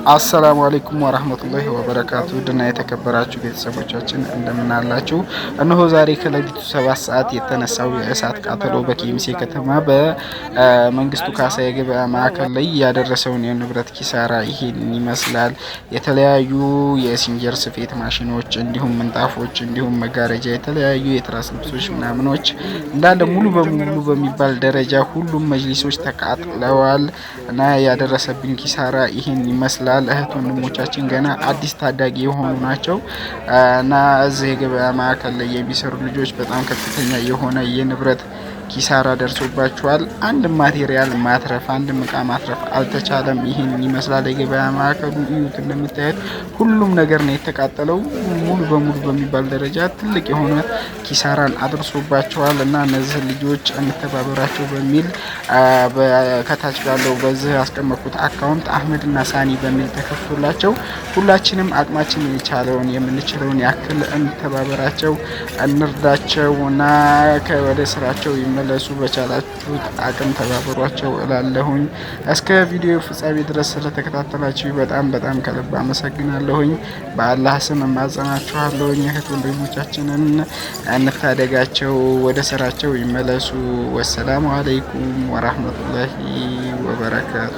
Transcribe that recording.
አሰላሙ አለይኩም ወራህመቱላሂ ወበረካቱ ድና የተከበራችሁ ቤተሰቦቻችን እንደምናላችሁ። እነሆ ዛሬ ከሌሊቱ 7 ሰዓት የተነሳው የእሳት ቃጠሎ በኬሚሴ ከተማ በመንግስቱ ካሳ የገበያ ማዕከል ላይ ያደረሰውን የንብረት ኪሳራ ይሄን ይመስላል። የተለያዩ የሲንጀር ስፌት ማሽኖች፣ እንዲሁም ምንጣፎች፣ እንዲሁም መጋረጃ፣ የተለያዩ የትራስ ልብሶች ምናምኖች እንዳለ ሙሉ በሙሉ በሚባል ደረጃ ሁሉም መጅሊሶች ተቃጥለዋል እና ያደረሰብን ኪሳራ ይሄን ይመስላል። እህት ወንድሞቻችን ገና አዲስ ታዳጊ የሆኑ ናቸው እና እዚህ የገበያ ማዕከል ላይ የሚሰሩ ልጆች በጣም ከፍተኛ የሆነ የንብረት ኪሳራ ደርሶባቸዋል። አንድ material ማትረፍ፣ አንድም እቃ ማትረፍ አልተቻለም። ይህን ይመስላል የገበያ ማዕከሉ። እዩት፣ እንደምታዩት ሁሉም ነገር ነው የተቃጠለው። ሙሉ በሙሉ በሚባል ደረጃ ትልቅ የሆነ ኪሳራን አድርሶባቸዋል እና እነዚህ ልጆች እንተባበራቸው በሚል ከታች ባለው በዚህ ያስቀመጥኩት account አህመድ እና ሳኒ በሚል ተከፍቶላቸው ሁላችንም አቅማችን የቻለውን የምንችለውን ያክል እንተባበራቸው፣ እንርዳቸው እና ወደ ስራቸው ይመለሱ። በቻላችሁት አቅም ተባበሯቸው እላለሁኝ። እስከ ቪዲዮ ፍጻሜ ድረስ ስለተከታተላችሁ በጣም በጣም ከልብ አመሰግናለሁኝ። በአላህ ስም እማጸናችኋለሁኝ። እህት ወንድሞቻችንን እንታደጋቸው፣ ወደ ስራቸው ይመለሱ። ወሰላሙ አለይኩም ወራህመቱላሂ ወበረካቱ።